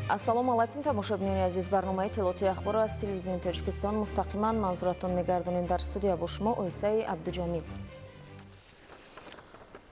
Ассалому алайкум, тамошобинони азиз. Барномаи иттилоотии ахборро аз телевизиони Тоҷикистон мустақиман манзуратон мегардонем. Дар студия бо шумо Ойсаи Абдуҷамил.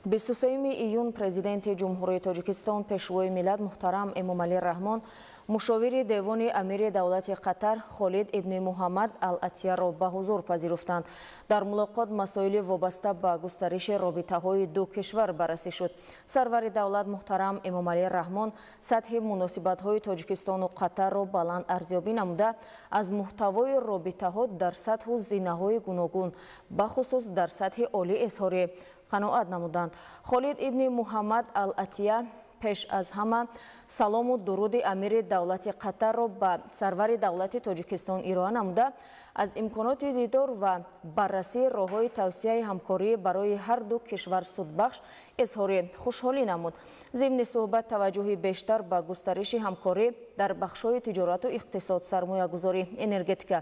23 июн президенти Ҷумҳурии Тоҷикистон, пешвои миллат муҳтарам Эмомалӣ Раҳмон мушовири девони амири давлати Қатар Холид ибни Муҳаммад Ал-Атияро ба ҳузур пазируфтанд. Дар мулоқот масоили вобаста ба густариши робитаҳои ду кишвар баррасӣ шуд. Сарвари давлат муҳтарам Эмомалӣ Раҳмон сатҳи муносибатҳои Тоҷикистону Қатарро баланд арзёбӣ намуда, аз муҳтавои робитаҳо дар сатҳу зинаҳои гуногун, бахусус дар сатҳи олӣ изҳори қаноат намуданд. Холид ибни Муҳаммад Ал-Атия пеш аз ҳама салому дуруди амири давлати Қатарро ба сарвари давлати Тоҷикистон ироа намуда, аз имконоти дидор ва баррасии роҳҳои тавсияи ҳамкорӣ барои ҳар ду кишвар судбахш изҳори хушҳолӣ намуд. Зимни суҳбат таваҷҷӯҳи бештар ба густариши ҳамкорӣ дар бахшҳои тиҷорату иқтисод, сармоягузорӣ, энергетика,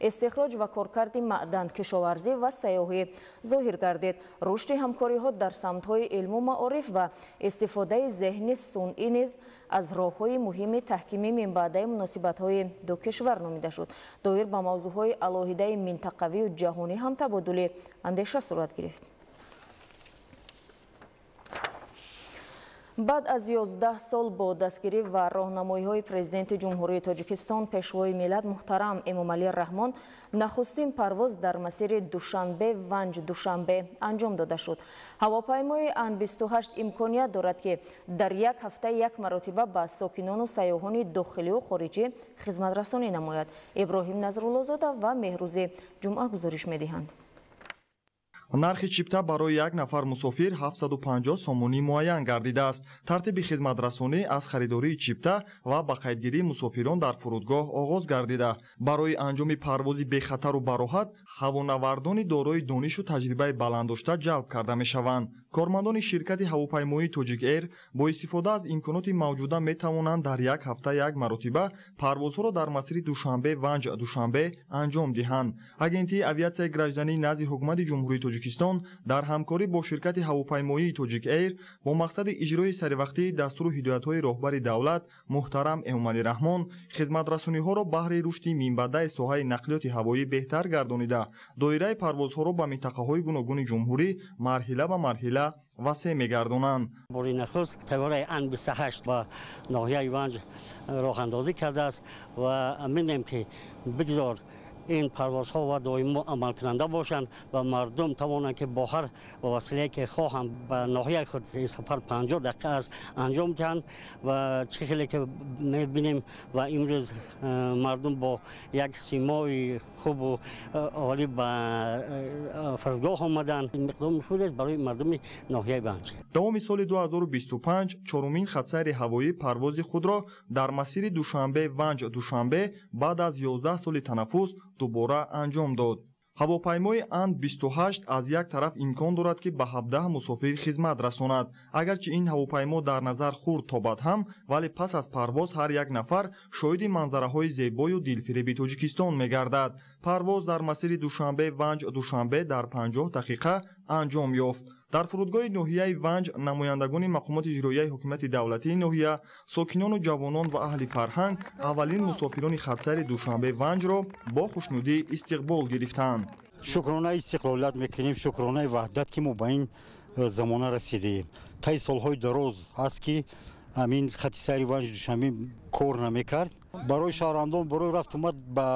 истихроҷ ва коркарди маъдан, кишоварзӣ ва сайёҳӣ зоҳир гардид. Рушди ҳамкориҳо дар самтҳои илму маориф ва истифодаи зеҳни сунъӣ низ аз роҳҳои муҳими таҳкими минбаъдаи муносибатҳои ду кишвар номида шуд. Доир ба мавзӯъҳои алоҳидаи минтақавию ҷаҳонӣ ҳам табодули андеша сурат гирифт. Баъд аз 11 сол бо дастгирӣ ва роҳнамоиҳои президенти Ҷумҳурии Тоҷикистон, пешвои миллат муҳтарам Эмомалӣ Раҳмон нахустин парвоз дар масири Душанбе-Ванҷ-Душанбе анҷом дода шуд. Ҳавопаймои Ан-28 имконият дорад, ки дар як ҳафта як маротиба ба сокинону сайёҳони дохилию хориҷӣ хизматрасонӣ намояд. Иброҳим Назруллозода ва Меҳрӯзи Ҷумъа гузориш медиҳанд. Нархи чипта барои як нафар мусофир 750 сомонӣ муайян гардидааст. Тартиби хизматрасонӣ аз харидории чипта ва ба қайдгирии мусофирон дар фурудгоҳ оғоз гардида. Барои анҷоми парвози бехатару бароҳат ҳавонавардони дорои донишу таҷрибаи баланддошта ҷалб карда мешаванд. Кормандони ширкати ҳавопаймоии Тоҷик Эйр бо истифода аз имконоти мавҷуда метавонанд дар як ҳафта як маротиба парвозҳоро дар масири Душанбе-Ванҷ-Душанбе анҷом диҳанд. Агентии авиатсияи граждании назди ҳукумати Ҷумҳурии Тоҷикистон дар ҳамкорӣ бо ширкати ҳавопаймоии Тоҷик Эйр бо мақсади иҷрои саривақтии дастуру ҳидоятҳои роҳбари давлат муҳтарам Эмомалӣ Раҳмон хизматрасониҳоро баҳри рушди минбаъдаи соҳаи нақлиёти ҳавоӣ беҳтар гардонида, доираи парвозҳоро ба минтақаҳои гуногуни ҷумҳурӣ марҳила ба марҳила васеъ мегардонанд. Бори нахуст тайёраи Ан-28 ба ноҳияи Ванҷ роҳандозӣ кардааст ва аминем, ки бигзор ин парвозҳо ва доимо амалкунанда бошанд ва мардум тавонанд, ки бо ҳар василае ки хоҳанд ба ноҳияи худ сафар 50 дақиқа аст анҷом диҳанд. Ва чӣ хеле ки мебинем ва имрӯз мардум бо як симои хубу олӣ ба фурудгоҳ омаданд. Миқдоми худ аст барои мардуми ноҳияи Ванҷ. Давоми соли 2025 чорумин хатсайри ҳавоӣ парвози худро дар масири Душанбе-Ванҷ-Душанбе баъд аз 11 соли танаффус дубора анҷом дод. Ҳавопаймои Ан-28 аз як тараф имкон дорад, ки ба 17 мусофир хизмат расонад. Агарчи ин ҳавопаймо дар назар хурд тобад ҳам, вале пас аз парвоз ҳар як нафар шоҳиди манзараҳои зебою дилфиреби Тоҷикистон мегардад. Парвоз дар масири Душанбе-Ванҷ-Душанбе дар 50 дақиқа анҷом ёфт. Дар фурудгоҳи ноҳияи Ванҷ намояндагони мақомоти иҷроияи ҳукумати давлатии ноҳия, сокинону ҷавонон ва аҳли фарҳанг аввалин мусофирони хатсайри Душанбе-Ванҷро бо хушнудӣ истиқбол гирифтанд. Шукронаи истиқлолият мекунем, шукронаи ваҳдат, ки мо ба ин замона расидаем. Таи солҳои дароз аст, ки ҳамин хати сайри Ванҷ Душанбе кор намекард. Барои шаҳрвандон барои рафтумад ба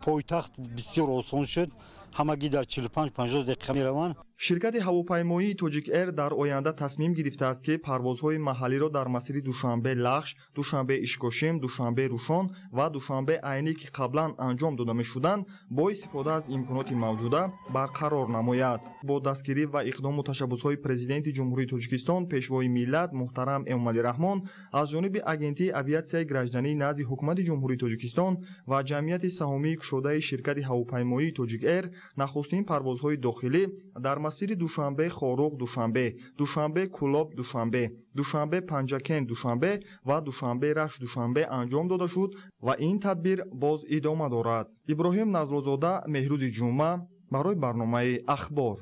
пойтахт бисёр осон шуд. Ҳамагӣ дар 45-50 дақиқа мераванд. Ширкати ҳавопаймоии Тоҷик Эйр дар оянда тасмим гирифтааст, ки парвозҳои маҳаллиро дар масири Душанбе-Лахш, Душанбе-Ишкошим, Душанбе-Рушон ва Душанбе-Айнӣ, ки қаблан анҷом дода мешуданд, бо истифода аз имконоти мавҷуда барқарор намояд. Бо дастгирӣ ва иқдому ташаббусҳои президенти Ҷумҳурии Тоҷикистон, пешвои миллат муҳтарам Эмомалӣ Раҳмон аз ҷониби Агентии авиатсияи граждании назди ҳукумати Ҷумҳурии Тоҷикистон ва ҷамъияти саҳомии кушодаи ширкати ҳавопаймоии Тоҷик Эйр нахустин парвозҳои дохилӣ дар масири Душанбе-Хоруғ Душанбе, Душанбе-Кӯлоб Душанбе, Душанбе-Панҷакент Душанбе ва Душанбе-Рашт Душанбе анҷом дода шуд ва ин тадбир боз идома дорад. Иброҳим Назруллозода, Меҳрӯзи Ҷумъа барои барномаи Ахбор.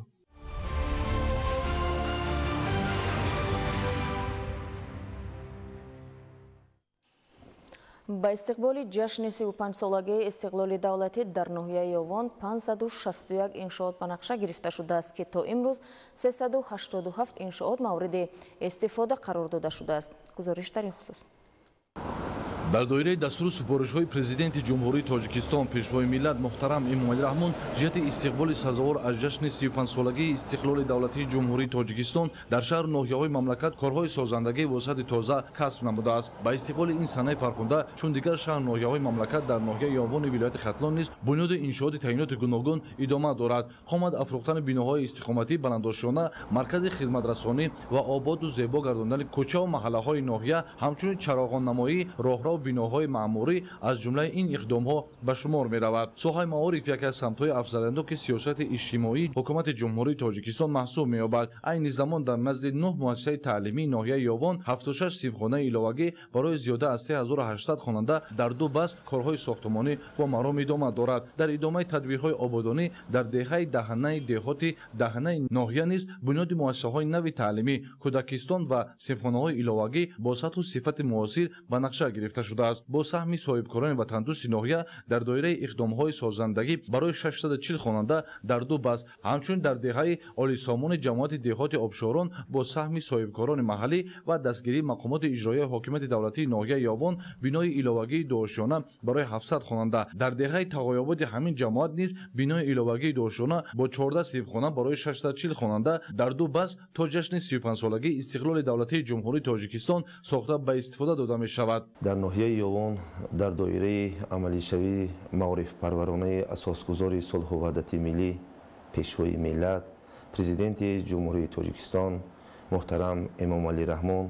Ба истиқболи ҷашни 35-солагии истиқлоли давлатӣ дар ноҳияи Ёвон 561 иншоот ба нақша гирифта шудааст, ки то имрӯз 387 иншоот мавриди истифода қарор дода шудааст. Гузориш дар ин хусус. Дар доираи дастуру супоришҳои Президенти Ҷумҳурии Тоҷикистон, Пешвои миллат муҳтарам Эмомалӣ Раҳмон, ҷиҳати истиқболи сазовор аз ҷашни 35-солагии истиқлоли давлатии Ҷумҳурии Тоҷикистон дар шаҳру ноҳияҳои мамлакат корҳои созандагӣ вусъати тоза касб намудааст. Ба истиқболи ин санаи фархунда, чун дигар шаҳру ноҳияҳои мамлакат, дар ноҳияи Ёвони вилояти Хатлон низ бунёди иншооти таъиноти гуногун идома дорад. Қомат афрӯхтани биноҳои истиқоматӣ, баландошёна, маркази хизматрасонӣ ва ободу зебо гардондани кӯчаву маҳаллаҳои ноҳия, ҳамчунин чароғоннамоӣ, роҳрав, биноҳои маъмурӣ аз ҷумлаи ин иқдомҳо ба шумор меравад. Соҳаи маориф яке аз самтҳои афзалиятноки сиёсати иҷтимоии Ҳукумати Ҷумҳурии Тоҷикистон маҳсуб меёбад. Айни замон дар назди 9 муассисаи таълимии ноҳияи Ёвон 76 синфхонаи иловагӣ барои зиёда аз 3800 хонанда дар ду баст корҳои сохтмонӣ бо маром идома дорад. Дар идомаи тадбирҳои ободонӣ дар деҳаи Даҳанаи деҳоти Даҳанаи ноҳия низ бунёди муассисаҳои нави таълимӣ, кӯдакистон ва синфхонаҳои иловагӣ бо сатҳу сифати муосир ба нақша гирифта шудааст. Бо саҳми соҳибкорони ватандӯсти ноҳия дар доираи иқдомҳои созандагӣ барои 640 хонанда дар ду баст, ҳамчунин дар деҳаи Олисомони ҷамоати деҳоти Обшорон бо саҳми соҳибкорони маҳаллӣ ва дастгирии мақомоти иҷроияи ҳокимияти давлатии ноҳияи Ёвон бинои иловагии дуошёна барои 700 хонанда, дар деҳаи Тағоёбоди ҳамин ҷамоат низ бинои иловагии дуошёна бо 14 синфхона барои 640 хонанда дар ду баст то ҷашни 35-солагии истиқлоли давлатии Ҷумҳурии Тоҷикистон сохта ба истифода дода мешавад. Дар ноҳияи Ёвон дар доираи амалишавии маорифпарваронаи асосгузори сулҳу ваҳдати миллӣ, Пешвои миллат, Президенти Ҷумҳурии Тоҷикистон муҳтарам Эмомалӣ Раҳмон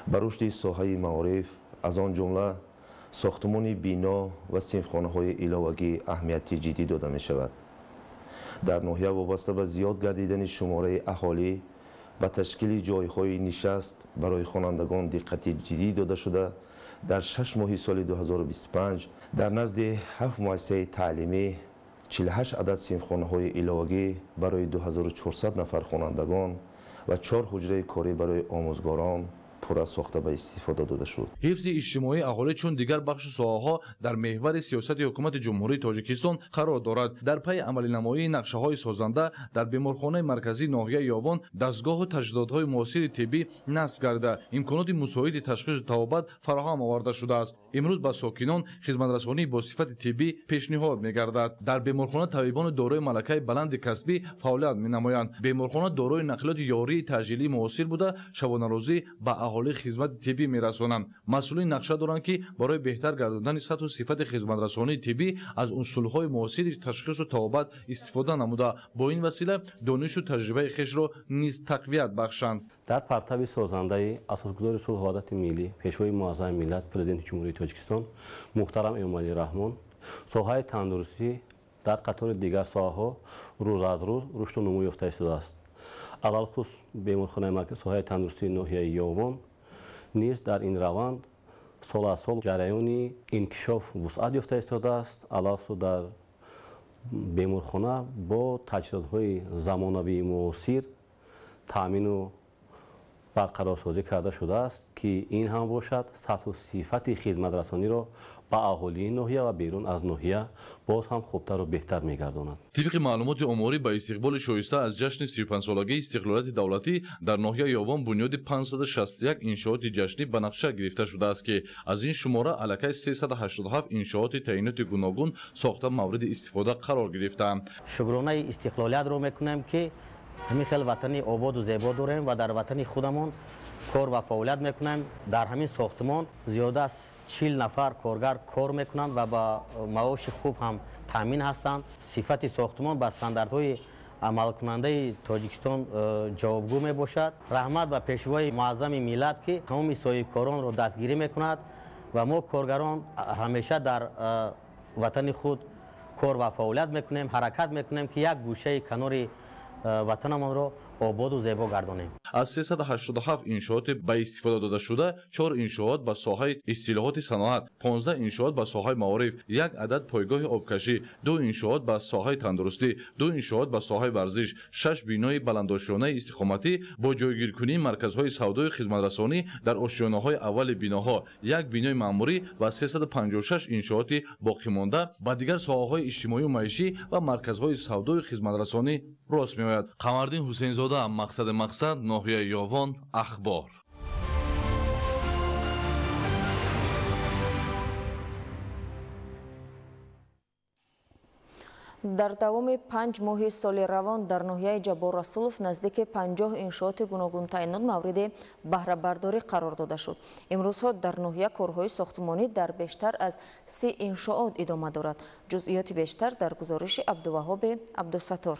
ба рушди соҳаи маориф, аз он ҷумла сохтмони бино ва синфхонаҳои иловагӣ аҳамияти ҷиддӣ дода мешавад. Дар ноҳия вобаста ба зиёд гардидани шумораи аҳолӣ ба ташкили ҷойҳои нишаст барои хонандагон диққати ҷиддӣ дода шуда, дар 6 моҳи соли 2025 дар назди 7 муассисаи таълимӣ 48 адад синфхонаҳои иловагӣ барои 2400 нафар хонандагон ва 4 ҳуҷраи корӣ барои омӯзгорон пурра сохта ба истифода дода шуд. Ҳифзи иҷтимоии аҳолӣ чун дигар бахшу соҳаҳо дар меҳвари сиёсати Ҳукумати Ҷумҳурии Тоҷикистон қарор дорад. Дар пайи амалинамоии нақшаҳои созанда дар беморхонаи марказии ноҳияи Ёвон дастгоҳу таҷҳизотҳои муосири тиббӣ насб карда, имконоти мусоиди ташхису табобат фароҳам оварда шудааст. Имрӯз ба сокинон хизматрасонии бо сифати тиббӣ пешниҳод мегардад. Дар беморхона табибони дорои малакаи баланди касбӣ фаъолият менамоянд. Беморхона дорои нақлиёти ёрии таъҷилии муосир буда, шабонарӯзӣ ба аҳолӣ хизмати тиббӣ мерасонанд. Масъулин нақша доранд, ки барои беҳтар гардондани сатҳу сифати хизматрасонии тиббӣ аз усулҳои муосири ташхису табобат истифода намуда, бо ин васила донишу таҷрибаи хешро низ тақвият бахшанд. Дар партави созандаи асосгузори сулҳу ваҳдати миллӣ, Пешвои муаззами миллат, Президенти Ҷумҳурии Тоҷикистон муҳтарам Эмомалӣ Раҳмон, соҳаи тандурустӣ дар қатори дигар соҳаҳо рӯз аз рӯз рушду нумӯ ёфта истодааст. Алалхусус беморхонаи маркази соҳаи тандурустии ноҳияи Ёвон низ дар ин раванд сол аз сол ҷараёни инкишоф вусъат ёфта истодааст. Алалхусус дар беморхона бо таҷҳизотҳои замонавии муосир таъмину барқарорсозӣ карда шудааст, ки ин ҳам бошад сатҳу сифати хизматрасониро ба аҳолии ноҳия ва берун аз ноҳия боз ҳам хубтару беҳтар мегардонад. Тибқи маълумоти оморӣ, ба истиқболи шоиста аз ҷашни 35-солагии истиқлолияти давлатӣ дар ноҳияи Ёвон бунёди 561 иншооти ҷашнӣ ба нақша гирифта шудааст, ки аз ин шумора аллакай 387 иншооти таъиноти гуногун сохта мавриди истифода қарор гирифтаанд. Шукронаи истиқлолиятро мекунем, ки ҳамин хел ватани ободу зебо дорем ва дар ватани худамон кор ва фаъолият мекунем. Дар ҳамин сохтмон зиёда аз 40 нафар коргар кор мекунанд ва ба маоши хуб ҳам таъмин ҳастанд. Сифати сохтмон ба стандартҳои амалкунандаи Тоҷикистон ҷавобгӯ мебошад. Раҳмат ба Пешвои муаззами миллат, ки тамоми соҳибкоронро дастгирӣ мекунад ва мо коргарон ҳамеша дар ватани худ кор ва фаъолият мекунем, ҳаракат мекунем, ки як гӯшаи канори ватанамонро Ободу зебо гардонем. Аз 387 иншооти ба истифода додашуда, 4 иншоот ба соҳаи истилоҳоти саноат, 15 иншоот ба соҳаи маориф, 1 адад пойгоҳи обкашӣ, 2 иншоот ба соҳаи тандурустӣ, 2 иншоот ба соҳаи варзиш, 6 бинои баландошёнаи истиқоматӣ бо ҷойгиркунии марказҳои савдою хизматрасонӣ дар ошёнаҳои аввали биноҳо, 1 бинои маъмурӣ ва 356 иншооти боқимонда ба дигар соҳаҳои иҷтимоию маишӣ ва марказҳои савдою хизматрасонӣ рост меояд. Қамардин Ҳусейнзода, Мақсади Мақсад, ноҳияи Ёвон, Ахбор. Дар давоми 5 моҳи соли равон дар ноҳияи Ҷаббор Расулов наздики 50 иншооти гуногунтаъинот мавриди баҳрабардорӣ қарор дода шуд. Имрӯзҳо дар ноҳия корҳои сохтмонӣ дар бештар аз 30 иншоот идома дорад. Ҷузъиёти бештар дар гузориши Абдуваҳоби Абдусаттор.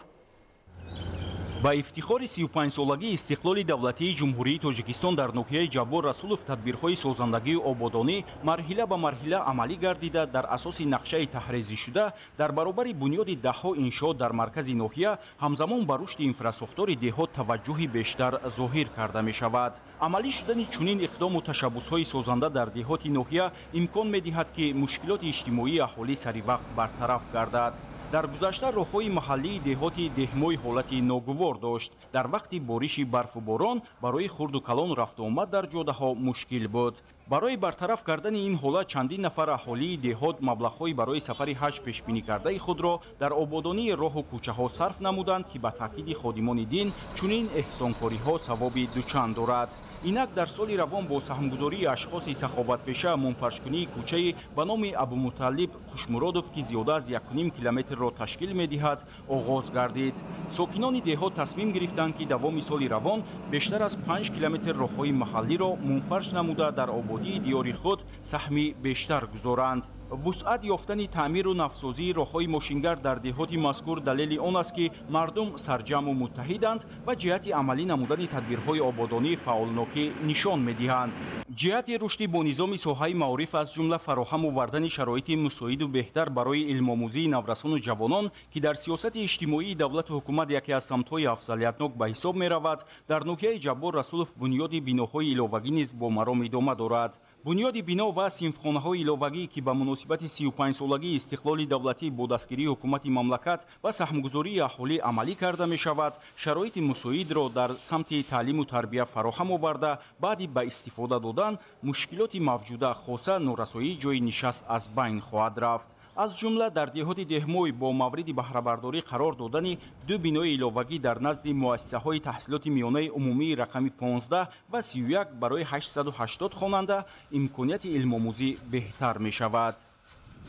Ба ифтихори 35-солагии истиқлоли давлатии Ҷумҳурии Тоҷикистон дар ноҳияи Ҷаббор Расулов тадбирҳои созандагию ободонӣ марҳила ба марҳила амалӣ гардида, дар асоси нақшаи таҳрезишуда дар баробари бунёди даҳҳо иншоот дар маркази ноҳия ҳамзамон ба рушди инфрасохтори деҳот таваҷҷӯҳи бештар зоҳир карда мешавад. Амалӣ шудани чунин иқдому ташаббусҳои созанда дар деҳоти ноҳия имкон медиҳад, ки мушкилоти иҷтимоии аҳолӣ саривақт бартараф гардад. Дар гузашта роҳҳои маҳаллии деҳоти Деҳмой ҳолати ногувор дошт. Дар вақти бориши барфу борон барои хурду калон рафтуомад дар ҷодаҳо мушкил буд. Барои бартараф кардани ин ҳолат чандин нафар аҳолии деҳот маблағҳои барои сафари ҳаҷ пешбинӣ кардаи худро дар ободонии роҳу кӯчаҳо сарф намуданд, ки ба таъкиди ходимони дин чунин эҳсонкориҳо савоби дучанд дорад. Инак дар соли равон бо саҳмгузории ашхоси саховатпеша мунфаршкунии кӯчаи ба номи Абумуталлиб Хушмуродов, ки зиёда аз 1,5 километрро ташкил медиҳад, оғоз гардид. Сокинони деҳот тасмим гирифтанд, ки давоми соли равон бештар аз 5 километр роҳҳои маҳаллиро мунфарш намуда дар ободии диёри худ саҳми бештар гузоранд. Вусъат ёфтани таъмиру нафсозии роҳҳои мошингард дар деҳоти мазкур далели он аст, ки мардум сарҷамъу муттаҳиданд ва ҷиҳати амалӣ намудани тадбирҳои ободонӣ фаъолнокӣ нишон медиҳанд. Ҷиҳати рушди бо низоми соҳаи маориф аз ҷумла фароҳам овардани шароити мусоиду беҳтар барои илмомӯзии наврасону ҷавонон, ки дар сиёсати иҷтимоии давлату ҳукумат яке аз самтҳои афзалиятнок ба ҳисоб меравад, дар ноҳияи Ҷаббор Расулов бунёди биноҳои иловагӣ низ бо маром идома дорад. Бунёди бино ва синфхонаҳои иловагӣ, ки ба муносибати 35-солагии истиқлоли давлатӣ бо дастгирии ҳукумати мамлакат ва саҳмгузории аҳолӣ амалӣ карда мешавад, шароити мусоидро дар самти таълиму тарбия фароҳам оварда, баъди ба истифода додан мушкилоти мавҷуда, хоса норасоии ҷойи нишаст аз байн хоҳад рафт. Аз ҷумла дар деҳоти Деҳмой бо мавриди баҳрабардорӣ қарор додани 2 бинои иловагӣ дар назди муассисаҳои таҳсилоти миёнаи умумии рақами 15 ва 31 барои 880 хонанда имконияти илмомӯзӣ беҳтар мешавад.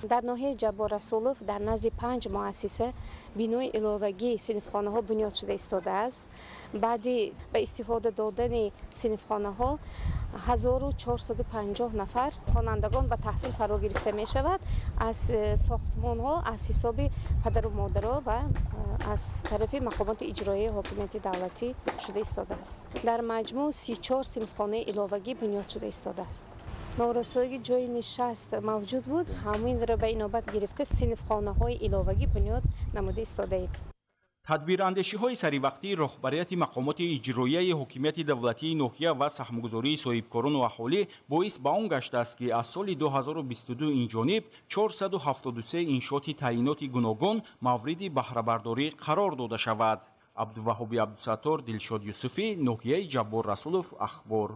Дар ноҳияи Ҷаббор Расулов дар назди 5 муассиса бинои иловагии синфхонаҳо бунёд шуда истодааст. Баъди ба истифода додани синфхонаҳо 1450 нафар хонандагон ба таҳсил фаро гирифта мешавад. Аз сохтмонҳо аз ҳисоби падару модаро ва аз тарафи мақомоти иҷроияи ҳокимияти давлатӣ шуда истодааст. Дар маҷмӯъ 34 синфхонаи иловагӣ бунёд шуда истодааст. Норасоии ҷойи нишаст мавҷуд буд, ҳаминро ба инобат гирифта синфхонаҳои иловагӣ бунёд намуда истодаем. Тадбирандешиҳои саривақтии роҳбарияти мақомоти иҷроияи ҳокимияти давлатии ноҳия ва саҳмгузории соҳибкорону аҳолӣ боис ба он гаштааст, ки аз соли 2022 инҷониб 473 иншооти таъиноти гуногун мавриди баҳрабардорӣ қарор дода шавад. Абдуваҳоби Абдусаттор, Дилшод Юсуфӣ, ноҳияи Ҷаббор Расулов, Ахбор.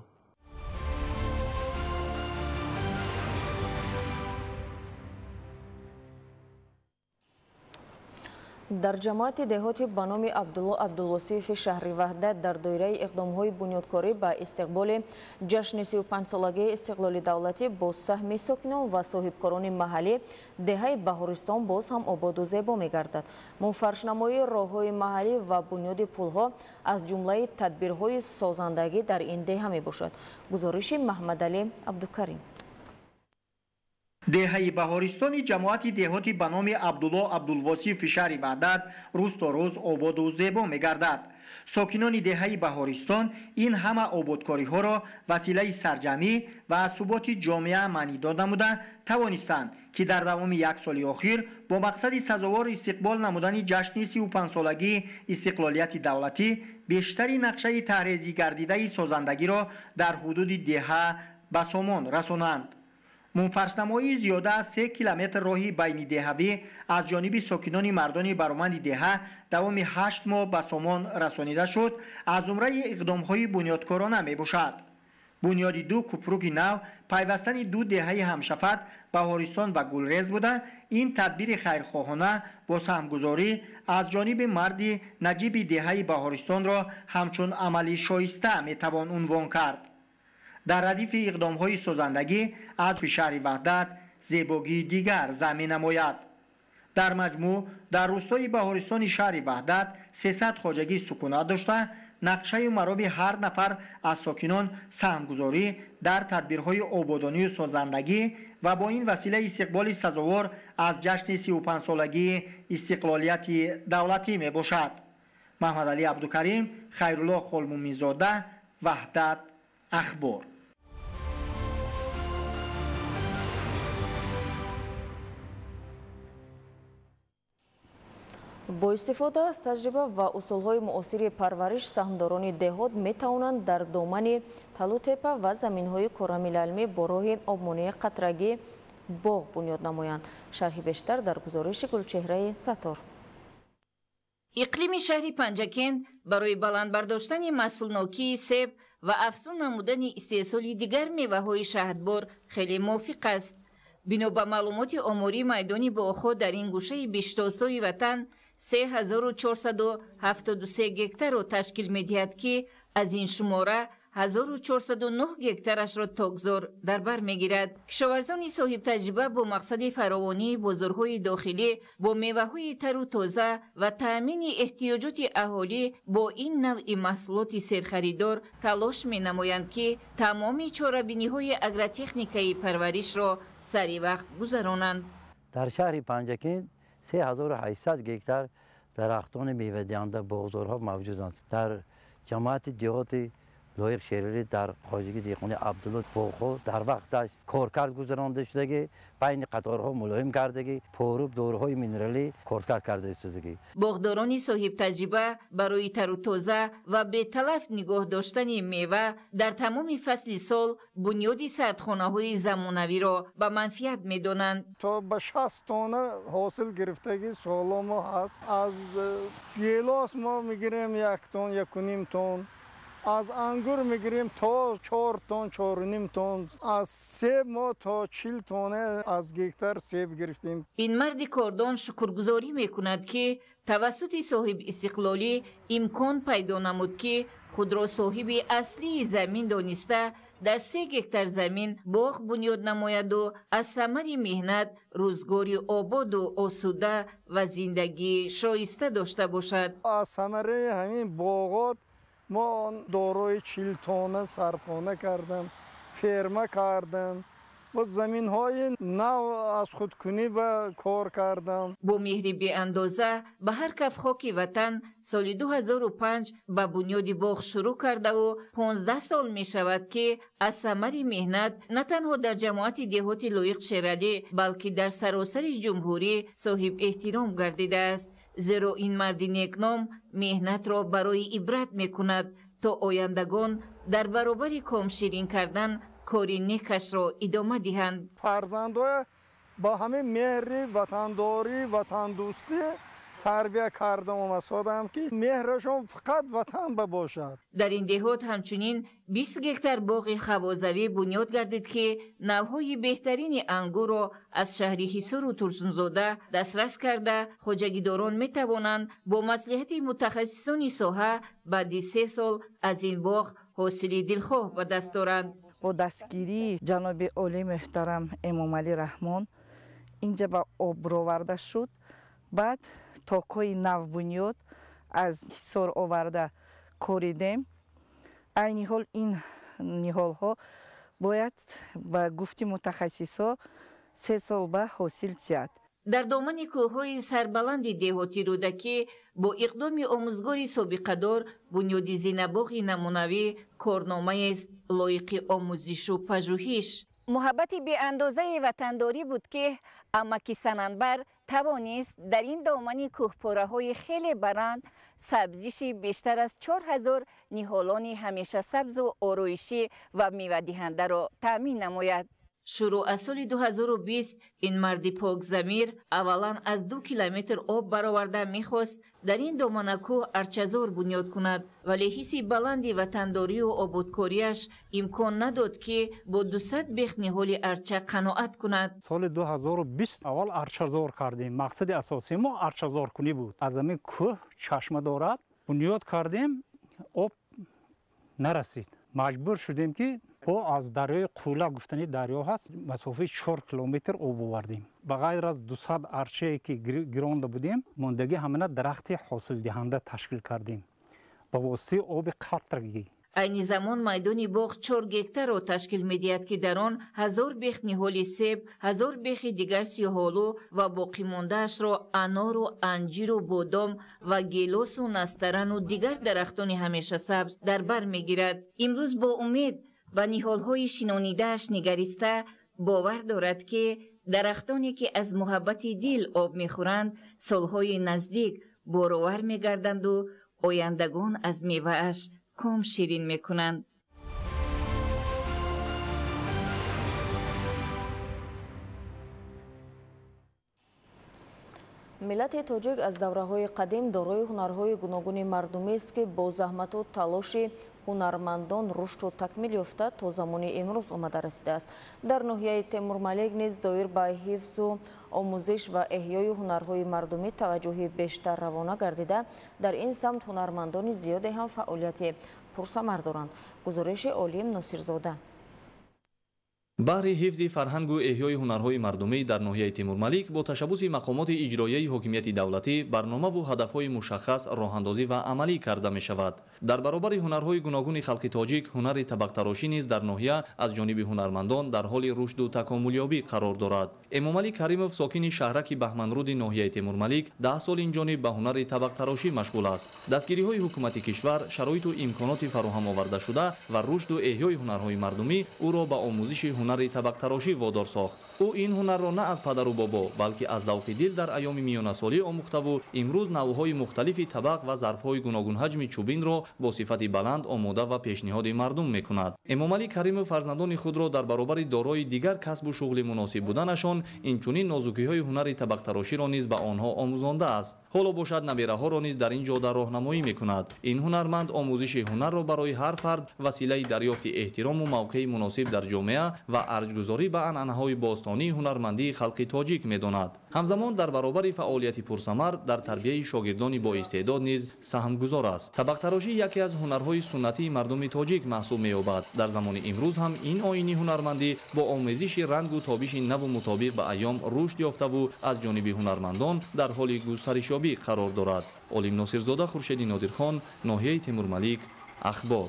Дар ҷамоати деҳоти ба номи Абдулло Абдулвосиеви шаҳри Ваҳдат дар доираи иқдомҳои бунёдкорӣ ба истиқболи ҷашни 35-солагии истиқлоли давлатӣ бо саҳми сокинон ва соҳибкорони маҳаллӣ деҳаи Баҳористон боз ҳам ободу зебо мегардад. Мунфаршнамоии роҳҳои маҳаллӣ ва бунёди пулҳо аз ҷумлаи тадбирҳои созандагӣ дар ин деҳа мебошад. Гузориши Маҳмадалӣ Абдукарим. Деҳаи Баҳористони ҷамоати деҳоти ба номи Абдулло Абдулвосифи шаҳри Ваҳдат рӯз то рӯз ободу зебо мегардад. Сокинони деҳаи Баҳористон ин ҳама ободкориҳоро василаи сарҷамъӣ ва аз суботи ҷомеа маънидод намуда тавонистанд, ки дар давоми як соли охир бо мақсади сазовор истиқбол намудани ҷашни 35-солагии истиқлолияти давлатӣ бештари нақшаи таҳрезӣ гардидаи созандагиро дар ҳудуди деҳа ба сомон расонанд. Мунфаршнамоии зиёда аз 3 километр роҳи байнидеҳавӣ аз ҷониби сокинони мардони бароманди деҳа давоми 8 моҳ ба сомон расонида шуд, аз зумраи иқдомҳои бунёдкорона мебошад. Бунёди 2 купруки нав, пайвастани 2 деҳаи ҳамшафат Баҳористон ва Гулрез буда, ин тадбири хайрхоҳона бо саҳмгузорӣ аз ҷониби марди наҷиби деҳаи Баҳористонро ҳамчун амали шоиста метавон унвон кард. Дар радифи иқдомҳои созандагӣ аз шаҳри Ваҳдат зебогии дигар замин намояд. Дар маҷмӯъ дар рӯстои Баҳористони шаҳри Ваҳдат 300 хоҷагӣ сукунат дошта, нақшаю мароби ҳар нафар аз сокинон саҳмгузорӣ дар тадбирҳои ободонию созандагӣ ва бо ин васила истиқболи сазовор аз ҷашни 35-солагии истиқлолияти давлатӣ мебошад. Маҳмадалӣ Абдукарим, Хайрулло Холмуминзода, Ваҳдат, Ахбор. Бо истифода аз таҷриба ва усулҳои муосири парвариш саҳмдорони деҳот метавонанд дар домани Талутепа ва заминҳои корамилалмӣ бо роҳи обмонии қатрагӣ боғ бунёд намоянд. Шарҳи бештар дар гузориши Гулчеҳраи Сатор. Иқлими шаҳри Панҷакент барои баланд бардоштани маҳсулнокии себ ва афзун намудани истеҳсоли дигар меваҳои шаҳдбор хеле мувофиқ аст. Бино ба маълумоти оморӣ майдони боғҳо дар ин гӯшаи биштосои ватан 3473 гектарро ташкил медиҳад, ки аз ин шумора 1409 гектарашро токзор дар бар мегирад. Кишоварзони соҳибтаҷриба бо мақсади фаровонии бозорҳои дохилӣ бо меваҳои тару тоза ва таъмини эҳтиёҷоти аҳолӣ бо ин навъи маҳсулоти серхаридор талош менамоянд, ки тамоми чорабиниҳои агротехникаи парваришро сари вақт гузаронанд. Дар шаҳри Панҷакент 3800 гектар дарахтони мевадиҳанда боғзорҳо мавҷуданд. Дар ҷамоати деҳоти Лоиқ Шералӣ дар хоҷагии деҳқони Абдулло боғҳо дар вақташ коркард гузаронда шудагӣ, байни қаторҳо мулоим кардагӣ, поруб доруҳои минералӣ коркард карда шудагӣ. Боғдорони соҳибтаҷриба барои тару тоза ва беталаф нигоҳ доштани мева дар тамоми фасли сол бунёди сардхонаҳои замонавиро ба манфиат медонанд. То ба 60 тонна ҳосил гирифтагӣ соло мо ҳаст. Аз гелос мо мегирем 1 тон, 1.5 тон. Аз ангур мегирем то 4 тон, 4.5 тон. Аз себ мо то 40 тонна аз гектар себ гирифтем. Ин марди кордон шукргузорӣ мекунад, ки тавассути соҳиби истиқлолӣ имкон пайдо намуд, ки худро соҳиби аслии замин дониста дар 3 гектар замин боғ бунёд намояду аз самари меҳнат рӯзгори ободу осуда ва зиндагии шоиста дошта бошад. Аз самараи ҳамин боғот мо дорои 40 тонна сархона кардам, ферма кардам, бо заминҳои нав аз худкунӣ ба кор кардам. Бо меҳри беандоза ба ҳар каф хоки ватан соли 2005 ба бунёди боғ шурӯъ кардаву 15 сол мешавад, ки аз самари меҳнат на танҳо дар ҷамоати деҳоти Лоиқ Шералӣ, балки дар саросари ҷумҳурӣ соҳиб эҳтиром гардидааст. Зеро ин марди некном меҳнатро барои ибрат мекунад, то ояндагон дар баробари комширин кардан кори некашро идома диҳанд. Фарзандоя ба ҳамин меҳри ватандорӣ, ватандӯстӣ тарбия кардам омадам, ки меҳрашон фақат ватан ба бошад. Дар ин деҳот ҳамчунин 20 гектар боғи хавозавӣ бунёд гардид, ки навъҳои беҳтарини ангурро аз шаҳри Ҳисору Турсунзода дастрас карда, хоҷагидорон метавонанд бо маслиҳати мутахассисони соҳа баъди 3 сол аз ин боғ ҳосили дилхоҳ ба даст доранд. Бо дастгирии ҷаноби олии муҳтарам Эмомалӣ Раҳмон инҷа ба об роварда шуд. Баъд токҳои навбунёд аз Ҳисор оварда коридем. Айни ҳол ин ниҳолҳо бояд ба гуфти мутахассисҳо 3 сол ба ҳосил тиҳад. Дар домани кӯҳҳои сарбаланди деҳоти Рӯдакӣ бо иқдоми омӯзгори собиқадор бунёди зинабоғи намунавӣ корномаест лоиқи омӯзишу пажӯҳиш. Муҳаббати беандозаи ватандорӣ буд, ки амаки Сананбар тавонист дар ин домани кӯҳпораҳои хеле баланд сабзиши бештар аз 4000 ниҳолони ҳамешасабзу ороишӣ ва мевадиҳандаро таъмин намояд. Шурӯъ аз соли 2020 ин марди покзамир аввалан аз 2 километр об бароварда мехост дар ин доманакӯҳ арчазор бунёд кунад, вале ҳисси баланди ватандорию ободкориаш имкон надод, ки бо 200 бех ниҳоли арча қаноат кунад. Соли 2020 аввал арчазор кардем. Мақсади асосии мо арчазоркунӣ буд. Аз ҳамин кӯҳ чашма дорад, бунёд кардем, об нарасид. Маҷбур шудем, ки бо аз дарёи Қӯла гуфтани дарё ҳаст, масофаи 4 километр об овардем. Ба ғайр аз 200 арчае ки гиронда будем, мондагӣ ҳамана дарахти ҳосилдиҳанда ташкил кардем ба воситаи оби қатрагӣ. Айни замон майдони боғ 4 гектарро ташкил медиҳад, ки дар он 1000 бех ниҳоли себ, 1000 бехи дигар сиёҳолу ва боқимондаашро анору анҷиру бодом ва гелосу настарану дигар дарахтони ҳамешасабз дар бар мегирад. Имрӯз бо умед ба ниҳолҳои шинонидааш нигариста бовар дорад, ки дарахтоне ки аз муҳаббати дил об мехӯранд, солҳои наздик боровар мегарданду ояндагон аз мевааш ком ширин мекунанд. Миллати тоҷик аз давраҳои қадим дорои ҳунарҳои гуногуни мардумист, ки бо заҳмату талоши ҳунармандон рушду такмил ёфта то замони имрӯз омада расидааст. Дар ноҳияи Темурмалик низ доир ба ҳифзу омӯзиш ва эҳёи ҳунарҳои мардумӣ таваҷҷӯҳи бештар равона гардида, дар ин самт ҳунармандони зиёде ҳам фаъолияти пурсамар доранд. Гузориши Олим Носирзода. Баҳри ҳифзи фарҳангу эҳёи ҳунарҳои мардумӣ дар ноҳияи Темурмалик бо ташаббуси мақомоти иҷроияи ҳокимияти давлатӣ барномаву ҳадафҳои мушаххас роҳандозӣ ва амалӣ карда мешавад. Дар баробари ҳунарҳои гуногуни халқи тоҷик, ҳунари табақтарошӣ низ дар ноҳия аз ҷониби ҳунармандон дар ҳоли рушду такомулёбӣ қарор дорад. Эмомалӣ Каримов, сокини шаҳраки Баҳманруди ноҳияи Темурмалик, 10 сол инҷониб ба ҳунари табақтарошӣ машғул аст. Дастгириҳои ҳукумати кишвар, шароиту имконоти фароҳам овардашуда ва рушду эҳёи ҳунарҳои мардумӣ ӯро ба омӯзиши ҳунари табақтарошӣ водор сохт. Ӯ ин ҳунарро на аз падару бобо, балки аз завқи дил дар айёми миёнасолӣ омӯхтаву имрӯз навъҳои мухталифи табақ ва зарфҳои гуногунҳаҷми чӯбинро бо сифати баланд омода ва пешниҳоди мардум мекунад. Эмомалӣ Каримов фарзандони худро дар баробари дорои дигар касбу шуғли муносиб буданашон инчунин нозукиҳои ҳунари табақтароширо низ ба онҳо омӯзондааст. Ҳоло бошад набераҳоро низ дар ин ҷода роҳнамоӣ мекунад. Ин ҳунарманд омӯзиши ҳунарро барои ҳар фард василаи дарёфти эҳтирому мавқеи муносиб дар ҷомеа ва арҷгузорӣ ба анъанаҳои бостонии ҳунармандии халқи тоҷик медонад. Ҳамзамон дар баробари фаъолияти пурсамар дар тарбияи шогирдони боистеъдод низ саҳмгузор аст. Табақтарошӣ яке аз ҳунарҳои суннатии мардуми тоҷик маҳсуб меёбад. Дар замони имрӯз ҳам ин оини ҳунармандӣ бо омезиши рангу тобиши наву мутобиқ ба айём рушд ёфтаву аз ҷониби ҳунармандон дар ҳоли густаришёбӣ қарор дорад. Олим Носирзода, Хуршеди Нодирхон, ноҳияи Темурмалик, Ахбор.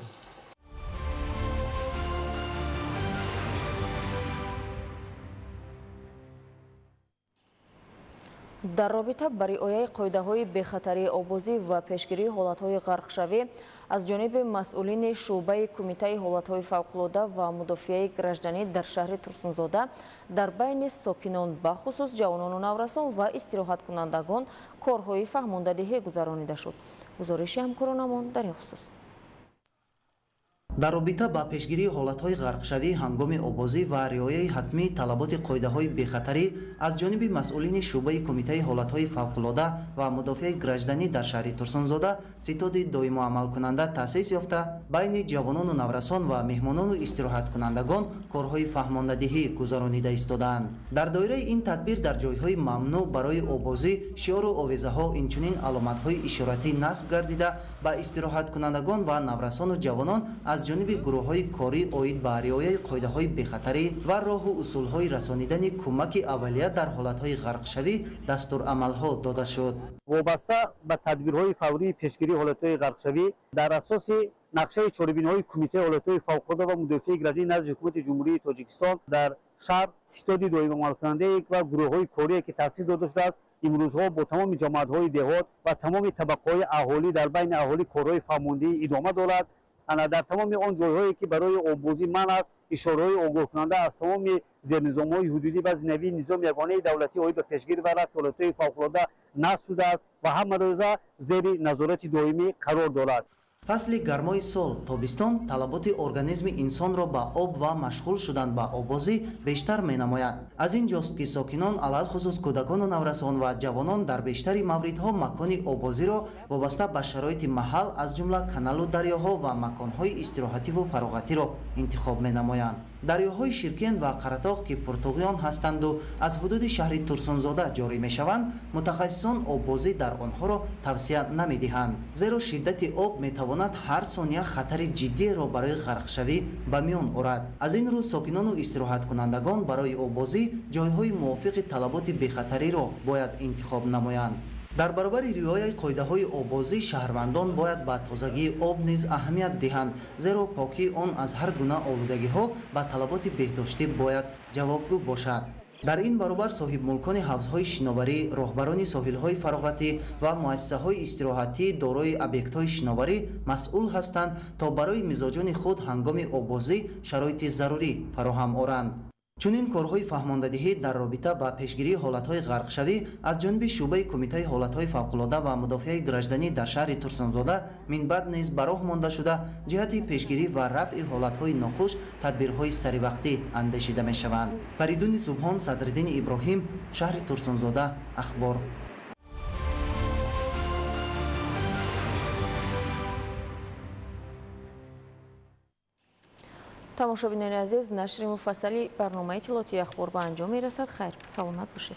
Дар робита ба риояи қоидаҳои бехатарии обозӣ ва пешгирии ҳолатҳои ғарқшавӣ аз ҷониби масъулини шӯъбаи Кумитаи ҳолатҳои фавқулода ва мудофиаи гражданӣ дар шаҳри Турсунзода дар байни сокинон, бахусус ҷавонону наврасон ва истироҳаткунандагон корҳои фаҳмондадиҳӣ гузаронида шуд. Гузориши ҳамкоронамон дар ин хусус. Дар робита ба пешгирии ҳолатҳои ғарқшавӣ ҳангоми обозӣ ва риояи ҳатмии талаботи қоидаҳои бехатарӣ аз ҷониби масъулини шӯъбаи Кумитаи ҳолатҳои фавқулода ва мудофиаи гражданӣ дар шаҳри Турсунзода ситоди доимоамалкунанда таъсис ёфта, байни ҷавонону наврасон ва меҳмонону истироҳаткунандагон корҳои фаҳмондадиҳӣ гузаронида истодаанд. Дар доираи ин тадбир дар ҷойҳои мамнӯъ барои обозӣ шиору овезаҳо, инчунин аломатҳои ишоратӣ насб гардида, ба истироҳаткунандагон ва наврасону ҷавонон аз ҷониби гурӯҳҳои корӣ оид ба риояи қоидаҳои бехатарӣ ва роҳу усулҳои расонидани кӯмаки аввалия дар ҳолатҳои ғарқшавӣ дастурамалҳо дода шуд. Вобаста ба тадбирҳои фаврии пешгирии ҳолатҳои ғарқшавӣ дар асоси Нақшаи чорабиниҳои Кумитаи ҳолатҳои фавқулода ва мудофиаи гражданӣ назди Ҳукумати Ҷумҳурии Тоҷикистон дар шаҳр ситоди доимамалкунандае ва гурӯҳҳои корие ки таъсис дода шудааст, имрӯзҳо бо тамоми ҷамоатҳои деҳот ва тамоми табақаҳои аҳолӣ дар байни аҳолӣ корҳои фаҳмондиҳӣ идома дорад. Дар тамоми он ҷойҳое ки барои оббозӣ манъ аст, ишораҳои огоҳкунанда аз тамоми зернизомҳои ҳудудӣ ва зинавии низоми ягонаи давлатӣ оид ба пешгирӣ ва рафъи ҳолатҳои фавқулода насб шудааст ва ҳамарӯза зери назорати доимӣ қарор дорад. Фасли гармои сол тобистон талаботи организми инсонро ба об ва машғул шудан ба оббозӣ бештар менамояд. Аз ин ҷост ки сокинон, алалхусус кӯдакону наврасон ва ҷавонон дар бештари мавридҳо макони оббозиро вобаста ба шароити маҳал, аз ҷумла каналу дарёҳо ва маконҳои истироҳативу фароғатиро интихоб менамоянд. Дарёҳои Ширкен ва Қаратоғ, ки пуртуғён ҳастанду аз ҳудуди шаҳри Турсунзода ҷорӣ мешаванд, мутахассисон оббозӣ дар онҳоро тавсия намедиҳанд, зеро шиддати об метавонад ҳар сония хатари ҷиддиеро барои ғарқшавӣ ба миён орад. Аз ин рӯ сокинону истироҳаткунандагон барои оббозӣ ҷойҳои мувофиқи талаботи бехатариро бояд интихоб намоянд. Дар баробари риояи қоидаҳои оббозӣ шаҳрвандон бояд ба тозагии об низ аҳамият диҳанд, зеро покии он аз ҳар гуна олудагиҳо ба талаботи беҳдоштӣ бояд ҷавобгӯ бошад. Дар ин баробар соҳибмулкони ҳавзҳои шиноварӣ, роҳбарони соҳилҳои фароғатӣ ва муассисаҳои истироҳатӣ дорои объектҳои шиноварӣ масъул ҳастанд, то барои мизоҷони худ ҳангоми оббозӣ шароити зарурӣ фароҳам оранд. Чунин корҳои фаҳмондадиҳӣ дар робита ба пешгирии ҳолатҳои ғарқшавӣ аз ҷониби шӯъбаи Кумитаи ҳолатҳои фавқулода ва мудофиаи гражданӣ дар шаҳри Турсунзода минбаъд низ ба роҳ монда шуда, ҷиҳати пешгирӣ ва рафъи ҳолатҳои нохуш тадбирҳои саривақтӣ андешида мешаванд. Фаридуни Субҳон, Садриддини Иброҳим, шаҳри Турсунзода, Ахбор. Тамошобинони азиз, нашри муфассали барномаи иттилоотии Ахбор ба анҷом мерасад. Хайр, саломат бошед.